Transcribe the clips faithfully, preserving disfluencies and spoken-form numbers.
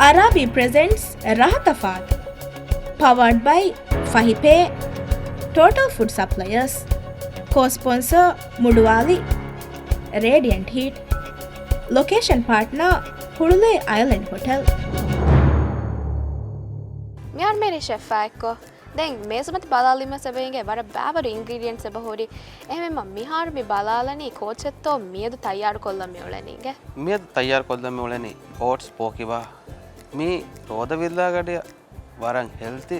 އަރާބީ ޕްރެޒެންޓްސް ރަހަތަފާތު. ޕަވާޑް ބައި ފަހިޕޭ، ޓޯޓަލް ފުޑް ސަޕްލަޔަރސް. ކޯ ސްޕޮންސަރ މުޑުވާލި ރޭޑިއަންޓް ހީޓް. ލޮކޭޝަން ޕާޓްނަރ ހުޅުލޭ އައިލެންޑް ހޮޓެލް. މިހާރު މޭރީ ޝެފްއާ އެއްކޮށް ދެން މޭޒުމަތި ބަލާލީމަ އެބަ އިނގޭ ވަރަށް ބާވަރު އިންގްރީޑިއެންޓްސް އެބަ ހުރި. އެހެންވީމަ މިހާރު މި ބަލާލަނީ ކޯޗެއްތޯ މިއަދު ތައްޔާރު ކޮށްލަން މި އުޅެނީ އިނގޭ؟ މިއަދު ތައްޔާރު ކޮށްލަން މި އުޅެނީ އޯޓްސް ބޯކިބާ. މީ ރޯދަ ވިއްލާގަޑިއަށް ވަރަށް ހެލްތީ.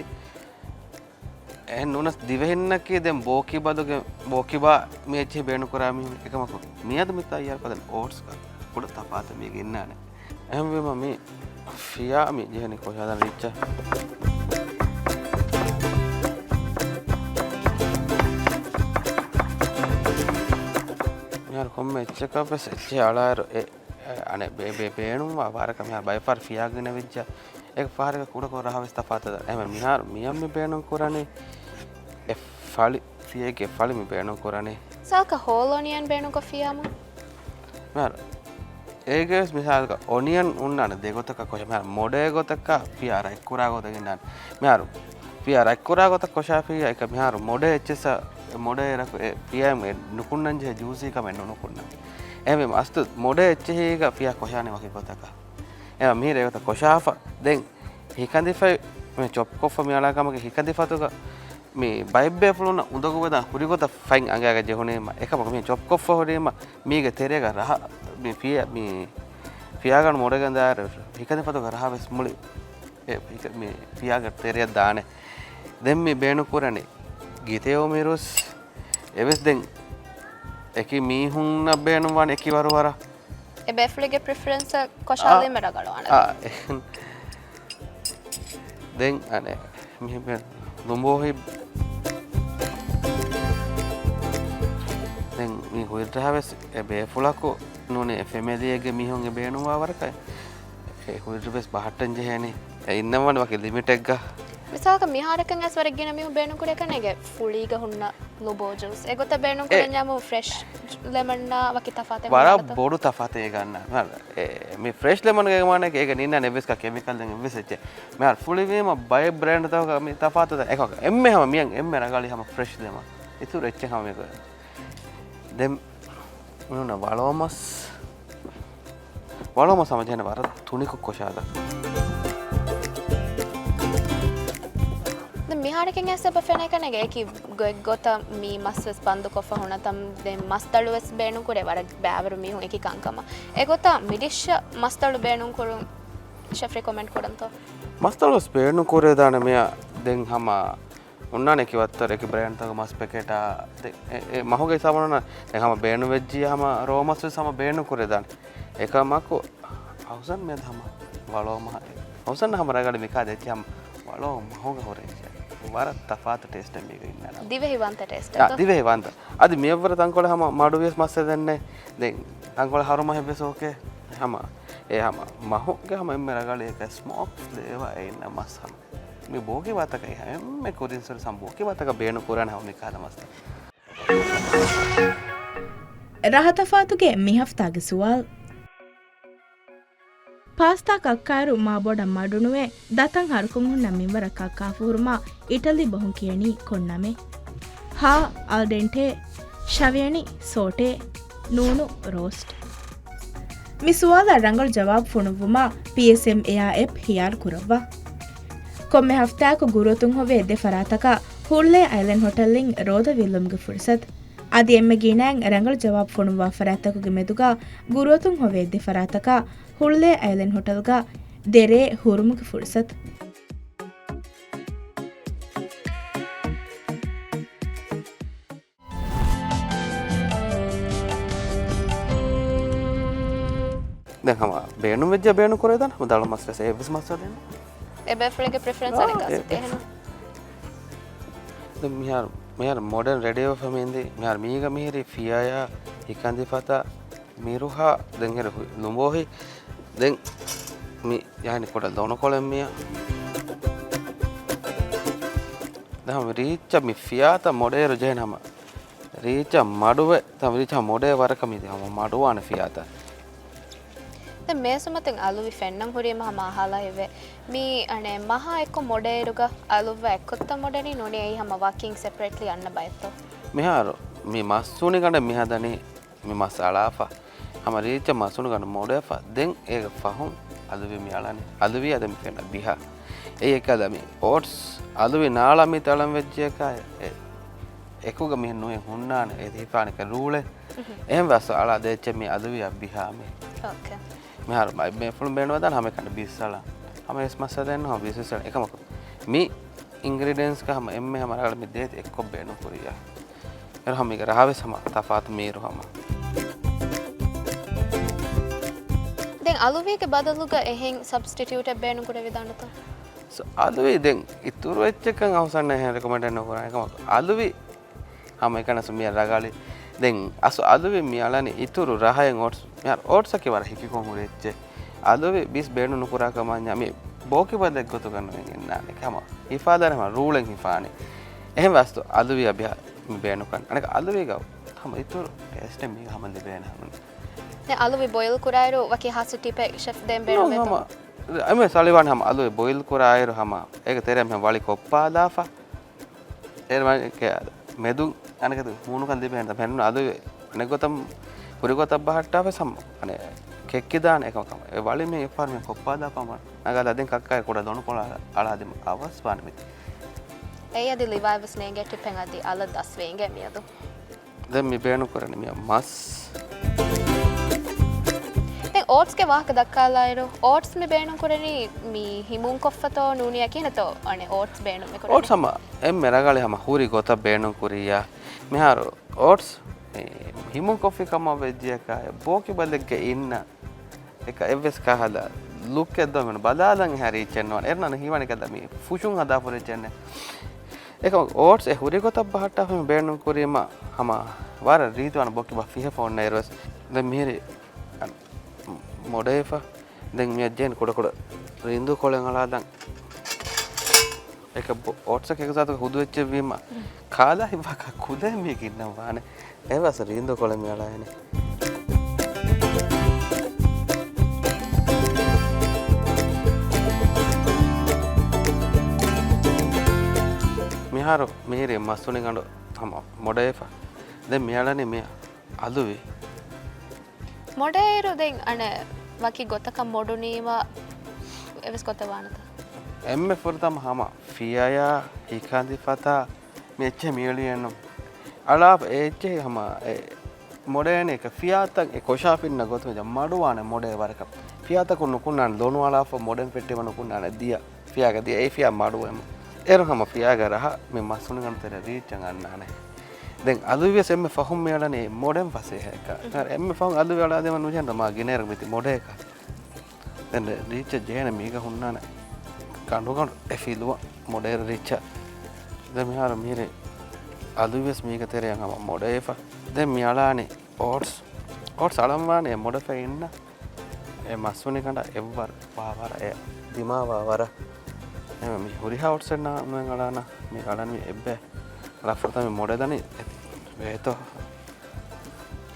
އެހެން ނޫނަސް ދިވެހިންނަކީ ދެން ބޯކިބާ ދޮގެ-، ބޯކިބާ މި އެއްޗެހި ބޭނުން ކުރާ މީހުން އެކަމަކު މިއަދު މި ތައްޔާރު ކޮށްދެން އޯޓްސްގަ ކުޑަ ތަފާތެއް މީގަ އިންނާނެ. އެހެންވީމަ މި ފިޔާ މި ޖެހެނީ ކޮށާދާނެ ރީއްޗަށް. މިހާރު ކޮންމެ އެއްޗަކަށް ވެސް އެއްޗެހި އަޅާއިރު އެ، އެ، އަނެއް ބޭ-، ބޭ-، ބޭނުންވާ ވާރަކަށް މިހާރު ބައެއް ފަހަރު ފިޔާ ގިނަ ވެއްޖެ. އެ ފަހަރަކަށް ކުޑަކޮށް ރަހަ ވެސް ތަފާތު. އެހެން މިހާރު މިއަށް މި ބޭނުން ކުރަނީ އެ ފަޅި، ފިޔައިގެ ފަޅި މި ބޭނުން ކުރަނީ. ސާލްކަ ހޯލް އޮނިއަން ބޭނުންކޮށް ފިޔާމު. މިހާރު އޭގެ ވެސް މިސާލަކަށް އޮނިއަން ހުންނާނެ ދެ ގޮތަކަށް ކޮށާ. މިހާރު މޮޑޭ ގޮތަކަށް ފިޔާ ރަތްކުރާ ގޮތަށް އިންނާނެ. މިހާރު ފިޔާ ރަތްކުރާ ގޮތަށް ކޮށާފިއްޔާ އެކަ މިހާރު މޮޑޭ އެއްޗެއްސަށް މޮޑޭ ރަކު އެ ފިޔާ އެ ނުކުންނަން ޖެހޭ ޖޫސީ ކަމެއް ނުނުކުންނަން. އެހެންވީމަ އަސްލު މޮޑޭ އެއްޗެހީގަ ފިޔާ ކޮށާނެ ވަކި ގޮތަކަށް. އެ މީރޭ ގޮތަށް ކޮށާފަ ދެން ހިކަނދިފަތް މި ޗޮޕް ކޮށްފަ މި އަޅާ ކަމަކީ ހިކަނދިފަތުގަ މި ބައެއް ބޭފުޅުންނަށް އުނދަގޫވެދާނެ ކުރިގޮތަށް ފަތް އަނގައިގަ ޖެހުނީމަ އެކަމަކު މި ޗޮޕް ކޮށްފަ ހުރީމަ މީގެ ތެރޭގަ ރަހަ މި ފިޔަ-، މި ފިޔާގަނޑު މޮޑޭގަން ދާއިރު ހިކަނދިފަތުގަ ރަހަ ވެސް މުޅި އެ ހިކަ-، މި ފިޔާގަ ތެރެއަށް ދާނެ. ދެން މި ބޭނުން ކުރަނީ ގިތެޔޮ މިރުސް އެވެސް ދެން އެކި މީހުންނަށް ބޭނުންވާނެ އެކި ވަރުވަރަށް. އެ ބޭފުޅެއްގެ ޕްރިފަރެންސަށް ކޮށާލީމަ ރަގަޅު އަނެއް. އާ، އެހެން. ދެން އަނެއް މި ބޭ-، ލުނބޯހި-، ދެން މި ހުއިރަހަ ވެސް އެ ބޭފުޅަކު ނޫނީ އެ ފެމިލީއެއްގެ މީހުން އެ ބޭނުންވާ ވަރަކަށް އެ ހުއިރަ ވެސް ބަހައްޓަން ޖެހޭނީ. އެ އިންނަވާނެ ވަކި ލިމިޓެއްގަ. މިސާލަކަށް މިހާރަކަށް އަސް ވަރަށް ގިނަ މީހުން ބޭނުން ކުރޭ ކަން އޭގެ ފުޅީގަ ހުންނަ ލުބޯ ޖޫސް. އެގޮތަށް ބޭނުން އެ ކުރަންޏާމު ފްރެޝް ލެމަންނާ ވަކި ތަފާތެއް ވަރަށް ހުންނާނެތަ؟ ބޮޑު ތަފާތެއް އެގަންނަ. އެ، މި ފްރެޝް ލެމަންގެ މާނައަކީ އޭގަ ނިންނާނެ އެއްވެސް ކެމިކަލް ދެން އެއްވެސް އެއްޗެއް. މިހާރު ފުޅިވީމަ ބައެއް ބްރޭންޑްތަކުގަ މި ތަފާތު ދެން އެކަކު އެންމެ ހަމަ މިއަން އެންމެ ރަނގަޅީ ހަމަ ފްރެޝް ލެމަން. އިތުރު އެއްޗެއް ހަމަ މި ދެން މި ހުންނަ ވަޅޯމަސް. ވަޅޯމަސް ހަމަ ޖެހޭނެ ވަރަށް ތުނިކޮށް ކޮށާލަން. ދެން މިހާރަކަށް އަސް އެބަ ފެނޭ ކަން އެކި ގޮތްގޮތަށް މި މަސް ވެސް ބަންދުކޮށްފަ ހުންނަތަން ދެން މަސްދަޅު ވެސް ބޭނުން ކުރޭ ވަރަށް ބާވަރު މީހުން އެކި ކަންކަމަށް. އެގޮތަށް މި ޑިޝަށް މަސްދަޅު ބޭނުން ކުރުން ޝެފް ރިކޮމެންޑް ކުރަންތޯ؟ މަސްދަޅު ވެސް ބޭނުން ކުރޭ ދާނެ މިއަށް ދެން ހަމަ ހުންނާނެ އެކި ވައްތަރު އެކި ބްރޭންޑްތަކުގެ މަސް ޕެކެޓާ ދެ-، އެ، އެ މަހުގެ ހިސާބުން ހުންނަ ދެން ހަމަ ބޭނުންވެއްޖިއްޔާ ހަމަ ރޯ މަސް ވެސް ހަމަ ބޭނުން ކުރެދާނެ. އެކަމަކު ހައުސަން މިއަދު ހަމަ ވަޅޯ މަހަށް، ހައުސަން ހަމަ ރަނގަޅި މިކާ ދެއްޗި ހަމަ ވަޅޯ މަހުގަ ހުރެއްޖެ. ވަރަށް ތަފާތު ޓޭސްޓެއް މީގަ އިންނަން. ދިވެހި ވަންތަ ޓޭސްޓެއް. އާ، ދިވެހި ވަންތަ. އަދި މިއަށްވުރެ ތަންކޮޅެއް ހަމަ މަޑުވިޔަސް މައްސަލައެއް ނެތް. ދެން ތަންކޮޅެއް ހަރުމަހެއްވެސް އޯކޭ. ހަމަ އެ ހަމަ މަހުގެ ހަމަ އެންމެ ރަނގަޅީ އެކަ ސްމޯކް ފްލޭވާ އެއިންނަ މަސް ހަމަ. މި ބޯކިބާތަކަށް އެންމެ ކުރިން ސޮރި ހަމަ ބޯކިބާތަކަށް ބޭނުން ކުރާނެ ހަމަ މި ކާދަ މަސްތައް. ރަހަތަފާތުގެ މި ހަފްތާގެ ސުވާލު. ޕާސްތާ ކައްކާއިރު މާ ބޮޑަށް މަޑުނުވެ، ދަތަން ހަރުކޮށް ހުންނަ މިންވަރަށް ކައްކާފަ ހުރުމާ އިޓަލީ ބަހުން ކިޔަނީ ކޮން ނަމެއް؟ ހާ، އަލް ޑެންޓޭ، ޝަވިޔަނި، ސޯޓޭ، ނޫނު، ރޯސްޓް. މި ސުވާލަށް ރަނގަޅު ޖަވާބު ފޮނުއްވުމަށް ޕީއެސްއެމް އެއާ އެޕް ހިޔާރު ކުރައްވާ. ކޮންމެ ހަފްތާއަކު ގުރުއަތުން ހޮވޭ ދެ ފަރާތަކަށް ހުޅުލޭ އައިލެންޑް ހޮޓެލްއިން ރޯދަ ވިއްލުމުގެ ފުރުސަތު. އަދި އެންމެ ގިނައިން ރަނގަޅު ޖަވާބު ފޮނުއްވާ ފަރާތްތަކުގެ މެދުގަ ގުރުއަތުން ހޮވޭ ދެ ފަރާތަކަށް ހުޅުލޭ އައިލެންޑް ހޮޓެލްގަ ދެ ރޭ ހުރުމުގެ ފުރުސަތު. ދެން ހަމަ ބޭނުން ވެއްޖެ ބޭނުން ކުރެވިދާނެ ހަމަ ދަޅު މަސް ވެސް އެއްވެސް މައްސަލައެއް ނެތް. އެ ބޭފުޅެއްގެ ޕްރިފަރެންސް އާ، އަނެއްކާ އެ، ސިޓީ އެ. އެހެން. ދެން މިހާރު، މިހާރު މޮޑަން ރެޑިއޯ ފަމިންދި މިހާރު މީގަ މިހިރީ ފިޔަޔާ ހިކަނދިފަތާ މިރުހާ ދެން ހެރި ހު-، ލުނބޯހި ދެން މި ޔާނި ކުޑަ ދޮނުކޮޅެއް މިޔާ. ދެން ހަމަ ރީއްޗަށް މި ފިޔާތައް މޮޑޭރު ޖެހެން ހަމަ ރީއްޗަށް މަޑުވެ، ތަ ރީއްޗަށް މޮޑޭ ވަރަކަށް މި ހަމަ މަޑުވާނެ ފިޔާތައް. ދެން މޭޒުމަތިން އަލުވި ފެންނަން ހުރީމަ ހަމަ އަހާލާ އެވެ. މީ އަނެއް މަހާ އެއްކޮށް މޮޑޭއިރުގަ އަލުއްވާ އެއްކޮށްތަ މޮޑެނީ ނޫނީ އެއީ ހަމަ ވަކިން ސެޕްރޭޓްލީ އަންނަ ބައެއްތޯ؟ މިހާރު މި މަސް ހުނި ގަނޑެއް މި ހަދަނީ މި މަސް އަޅާފަ. ހަމަ ރީއްޗަށް މަސް ހުނި ގަނޑު މޮޑޭފަ. ދެން އޭގެ ފަހުން އަލުވި މި އަޅަނީ. އަލުވި އަދަ މި ފެންނަ ބިހާ. އެއީ އެކަލަ މި އޯޓްސް އަލުވި ނާޅާ މި ތަޅަން ވެއްޖިއަކާ އެ، އެ، އެކުގަ މިހެން ނުހެން ހުންނާނެ އެ ހިފާނެ ރޫޅެއް. އެހެން ވެސް އަޅާ ދޭއްޗެއް މި އަލުވިއަށް ބިހާ މި. މިހާރު މަ-، މޭފުޅުން ބޭނުންވެދާނެ ހަމަ އެކަނި ބިސްއަޅާ. ހަމަ އެސް މައްސަލައެއް ނޫން ހަމަ ބިސްއަޅާ. އެކަމަކު މި އިންގްރީޑިއެންޓްސްގަ ހަމަ އެންމެ ހަމަ ރަނގަޅު މި ދޭތި އެއްކޮށް ބޭނުން ކުރިޔާ. އެރު ހަމަ މީގެ ރަހަވެސް ހަމަ ތަފާތު މީރު ހަމަ. ދެން އަލުވީގެ ބަދަލުގަ އެހެން ސަބްސްޓިޓިއުޓެއް ބޭނުން ކުރެވިދާނެތަ؟ ސޯ، އަލުވީ ދެން އިތުރު އެއްޗެއްކަން އަހުސަން އެހެން ރެކޮމެންޑެއް ނުކުރާ. އެކަމަކު އަލުވީ ހަމަ އެކަނަސް މިޔަށް ރަގަޅި. ދެން އަސް އަލުވި މި އަޅަނީ އިތުރު ރަހައެއް އޯޓްސް. މިހާރު އޯޓްސްއަކީ ވަރަށް ހިކިކޮށް ހުރި އެއްޗެއް. އަލުވި ބިސް ބޭނުން ނުކުރާ ކަމަށް މި ބޯކިބަލެއް ގޮތުގަ ނުވެގެންނާނެ. ހަމަ ހިފާލާނެ ހަމަ ރޫޅެއް ހިފާނެ. އެހެން ވެސް އަލުވިއަށް ބިހާ މި ބޭނުންކަން. އަނެކަ އަލުވީގަ ހަމަ އިތުރު ޓޭސްޓެއް މީގަ ހަމަ ލިބޭނެ ހަމަ. ދެން އަލުވި ބޮއިލް ކުރާއިރު ވަކި ހާސް ޓިޕެއް ޝެފް ދޭން ނޫން ބޭނުމޭތޯ؟ ހަމަ އެމެ ސަޅިވާން ހަމަ އަލުވި ބޮއިލް ކުރާއިރު ހަމަ އޭގެ ތެރެއަށް މި ވަޅި ކޮއްޕާލާފަ. އޭރު މެދުން އަނެކަދު ހޫނުކަން ލިބޭނެ ފެންނު އަލުވި އަނެއްގޮތަށް ހުރި ގޮތަށް ބަހައްޓާފަ ހަމަ އަނެ ކެއްކިދާނެ އެކަމަކަމަ. އެ ވަޅި މި އެއްފަހަރު މި ކޮއްޕާލާފަ ހަމަ ނަގާލާ ދެން ކައްކާގެ ކުޑަ ލޮނުކޮޅާ އަޅާދިމަ އަވަސްވާނެ މިތި. އެއީ އަދި ލިވާ ވެސް ނޭނގޭ ޓިޕެއް އަދި އަލަށް ދަސްވެ އިނގޭ މިއަދު. ދެން މި ބޭނުން ކުރަނީ މި މަސް. ދެން އޯޓްސްގެ ވާހަކަ ދައްކާލާއިރު، އޯޓްސް މި ބޭނުން ކުރަނީ މި ހިމުން ކޮށްފަތޯ ނޫނިޔާ ކިހިނެތޯ އަނެއް އޯޓްސް ބޭނުން މި ކުރަނީ؟ އޯޓްސް ހަމަ އެންމެ ރަނގަޅި ހަމަ ހުރި ގޮތަށް ބޭނުން ކުރިޔާ. މިހާރު އޯޓްސް އެ، ހިމުން ކޮށްފި ކަމަށް ވެއްޖިއަކާ ބޯކިބަލެއްގެ އިންނަ އެކަ އެއްވެސް ކަހަލަ ލުކެއް ދޯ މިނު ބަލާލަން އެހާ ރީއްޗެއް ނުވާނެ. އޭރުން ހީވަނީ ކަދަ މި ފުށުން ހަދާފަ ރީއްޗެއް ނެ. އެކަމަކު އޯޓްސް އެ ހުރި ގޮތަށް ބަހައްޓާފަ ބޭނުން ކުރީމަ ހަމަ ވަރަށް ރީތިވާނެ ބޯކިބަ ފިހެފަ އޮންނަ އިރުވެސް. ދެން މިހިރި މޮޑޭފަ. ދެން މިއަށް ޖެހެން ކުޑަކުޑަ ރިނދު ކޮޅެއް އަޅާލަން. އެކަ ބޮ-، އޯޓްސަކަށް އެކަ ޒާތުގެ ހުދު އެއްޗެއް ވީމަ، ކާލާ ހިއްވާކަށް ކުދޭ މީގެ އިންނަން ވާނެ. އެވެސް ރީނދު ކޮޅެއް މި އަޅާއިނެ. މިހާރު މިހިރީ މަސް ހުނި ގަނޑު ހަމަ މޮޑޭފަ. ދެން މި އަޅަނީ މި އަލުވި. މޮޑޭއިރު ދެން އަނެއް ވަކި ގޮތަކަށް މޮޑުނީމަ އެވެސް ގޮތެއް ވާނެތަ؟ އެންމެ ފުރަތަމަ ހަމަ ފިޔަޔާ ހިކަނދި ފަތާ މި އެއްޗެހި މިއުޅިއެއްނު. އަޅާފަ އެ އެއްޗެހި ހަމަ އެ މޮޑޭނެ އެކަ ފިޔާތައް އެ ކޮށާފިންނަ ގޮތުމެޖަ މަޑުވާނެ މޮޑޭ ވަރަކަށް. ފިޔާތަކުން ނުކުންނާނެ ލޮނު އަޅާފަ މޮޑެން ފެއްޓިވަ ނުކުންނާނެ ދިޔަ. ފިޔާގަ ދިޔަ އެ ފިޔާ މަޑުވެމު. އޭރު ހަމަ ފިޔާގަ ރަހަ މި މަސް ހުނި ގަނޑު ތެރެ ރީއްޗަށް އަންނާނެ. ދެން އަލުވިޔަސް އެންމެ ފަހުން މި އަޅަނީ މޮޑެން ފަސޭހައެއްކަ. އެންމެ ފަހުން އަލުވި އަޅާދެމަ ނުޖެހެން މާ ގިނައިރު މިތި މޮޑޭކަ. ދެން ރީއްޗަށް ޖެހޭނެ މީގަ ހުންނާނެ ގަނޑުގަނޑު އެ ފިލުވަ މޮޑޭރު ރީއްޗަށް. ދެން މިހާރު މިހިރި އަލުވިޔަސް މީގަ ތެރެއަށް ހަމަ މޮޑޭފަ. ދެން މި އަޅާނީ އޯޓްސް. އޯޓްސް އަޅަންވާނީ އެ މޮޑެފަ އިންނަ އެ މަސް ހުނި ގަނޑަށް އެއްވަރު ވާ ވަރަށް އެ ދިމާވާ ވަރަށް. އެ މި ހުރިހާ އޯޓްސެއް ނާ ނުވެ އަޅާނަ މި އަޅަން މި އެއްބެ ރަފުރުތަ މި މޮޑެލަނީ ވޭތޯ.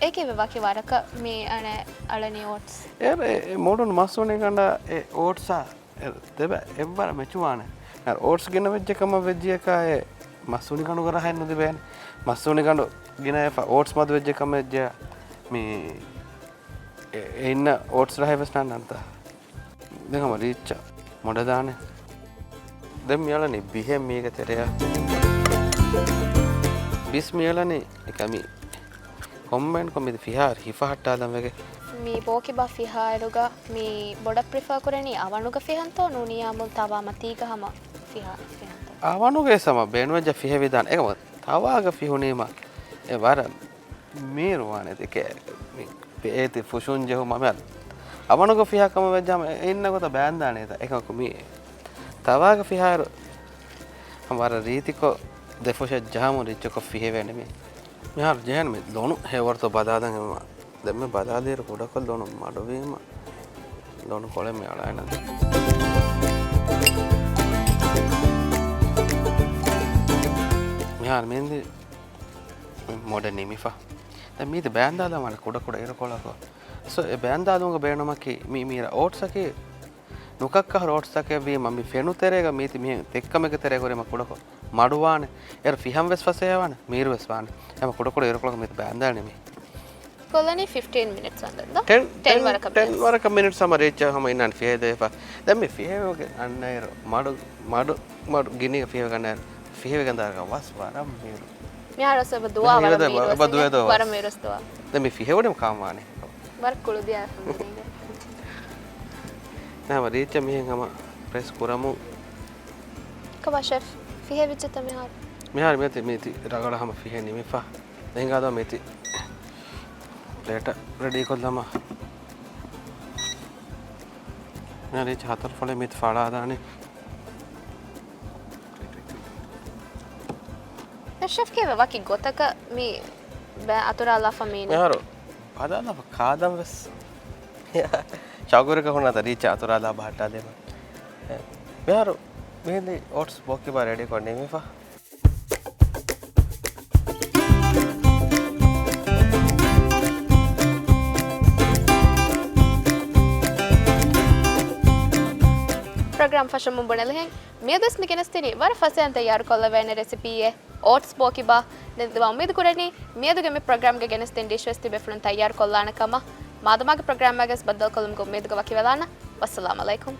އޭކެވެ ވަކި ވަރަކަށް މި އަނެއް އަޅަނީ އޯޓްސް. އެ، އެ، އެ މޮޑުން މަސް ހުނި ގަނޑަށް އެ އޯޓްސާ އެ ދެބަ އެއްވަރަށް މެޗުވާނެ. އަރ އޯޓްސް ގިނަ ވެއްޖެ ކަމަށް ވެއްޖިޔަކާ އެ މަސް ހުނި ގަނޑުގަ ރަހައެއް ނުލިބޭނެ. މަސް ހުނި ގަނޑު ގިނަ އެފަ އޯޓްސް މަދު ވެއްޖެ ކަމަށް ވެއްޖެ މި އެ، އެ އިންނަ އޯޓްސް ރަހެއް ވެސް ނާންނަންތަ؟ ދެން ހަމަ ރީއްޗަށް މޮޑަދާނެ. ދެން މިއަޅަނީ ބިހެއް މީގެ ތެރެއަށް. ބިސް މިއަޅަނީ އެކަމި ކޮމްބައިންކޮށް މި ފިހާރަ ހިފަހައްޓާލަން ވެގެ. މި ބޯކިބާ ފިހާއިރުގަ މި ބޮޑަށް ޕްރިފާ ކުރަނީ އަވަނުގަ ފިހަންތޯ ނޫނިޔާމުލް ތަވާ މަތީގަ ހަމަ ފިހާ، ފިހަންތޯ؟ އަވަނުގަ ސަމަ ބޭނުވެއްޖެ ފިހެވިދާނެ. އެކަމަ ތަވާގަ ފިހުނީމަ އެ ވަރަށް މީރުވާނެ ދެކެ މި އޭތި ފުށުން ޖެހުމަށް މި އަވަނުގަ ފިހާ ކަމަށް ވެއްޖާމަ އެ އިންނަ ގޮތަށް ބައިންދާނެތަ؟ އެކަމަކު މި ތަވާގަ ފިހާއިރު ވަރަށް ރީތިކޮށް ދެފުށަށް ޖަހަމުން ރިއްޗަކޮށް ފިހެވޭނެ މި. މިހާރު ޖެހޭނެ މި ލޮނު ހެޔޮވަރުތޯ ބަލާލަން އެމަ. ދެންމެ ބަލާލިއިރު ކުޑަކޮށް ލޮނު މަޑުވީމަ ލޮނު ކޮޅެއް މި އަޅާނަން. މިހާރު މި މޮޑެއް ނިމިފަ. ދެން މީތި ބައިންދާލަން ވާނެ ކުޑަކުޑަ އިރުކޮޅަކު. ސޯ، އެ ބައިންދާލުމުގެ ބޭނުމަކީ މި، މީރަ އޯޓްސަކީ ނުކައްކަހަރު އޯޓްސްތަކެއްވީމަ، މި ފެނު ތެރޭގަ މީތި މިހެން ތެއްކަމެއްގެ ތެރޭ ހުރީމަ ކުޑަކޮށް މަޑުވާނެ. އޭރު ފިހަން ވެސް ފަސޭހަވާނެ، މީރު ވެސް ވާނެ. އެމަ ކުޑަކުޑަ އިރުކޮޅަކަށް މީތި ބައިންދާނެ މީ. ކޮލަނީ ފިފްޓީން މިނިޓްސް ވަންދެން ދޯ؟ ޓެން، ޓެން ޓެން، ވަރަކަށް ޓެން މިނިޓްސް. ވަރަކަށް މިނިޓްސް ހަމަ ރީއްޗަށް ހަމަ އިންނާނެ ފިހެދޭފަ. ދެން މި ފިހެވިގެން އަންނައިރު މަޑު، މަޑު، މަޑު ގިނީގަ ފިހެވިގަންނައިރު ފިހެވިގަން ދާރަކަށް ވަސް ވަރަށް މީރު. މިހާރު އަސް އެބަ ދުވާ ވަރަށް މީރު އެބަ ދުވެ ދޯ ވަސް. ވަރަށް މީރު އަސް ދުވާ. ދެން މި ފިހެވުނީ ކާން ވާނީ. ވަރަށް ކުޅުދިޔާ ނަމަ ރީއްޗަށް މިހެން ހަމަ ޕްރެސް ކުރަމުން. ކަމާ ޝެފް ފިހެވިއްޖެތަ މިހާރު؟ މިހާރު މިއޮތީ މީތި ރަގަޅަށް ހަމަ ފިހެ ނިމިފަ. ދެން ހިނގާދޯ މީތި ޕްލޭޓަށް ރެޑީ ކޮށްލަމާ. މިހާރު ރީއްޗަށް ހަތަރު ފަޅެއް މީތި ފަޅާދާނެ. ޝެފް ކީއްވެ ވަކި ގޮތަކަށް މި ބައި އަތުރާލާފަ މީނީ؟ މިހާރު ބަލާލާފަ ކާދަން ވެސް. ޝައުގުވެރިކަން ހުންނާތަ ރީއްޗަށް އަތުރާލާ ބަހައްޓާލީމަ. މިހާރު މިހެން އޯޓްސް ބޯކިބާ ރެޑީކޮށް ނިމިފަ. ޕްރޮގްރާމް ފަށަމުން ބުނެލިހެން މިއަދުވެސް މި ގެނެސްދިނީ ވަރަށް ފަސޭހަން ތައްޔާރުކޮށްލެވޭނެ ރެސިޕީއެއް، އޯޓްސް ބޯކިބާ. ދެން ދުވާ އުއްމީދު ކުރަނީ މިއަދުގެ މި ޕްރޮގްރާމްގަ ގެނެސްދިން ޑިޝް ވެސް ތިބޭފުޅުން ތައްޔާރުކޮށްލާނެ ކަމަށް. މާދަމާގެ ޕްރޮގްރާމްގައި ވެސް ބައްދަލުކޮށްލުމުގެ އުއްމީދުގަ ވަކިވެލާނަން. ވައްސަލާމް އަލައިކުމް.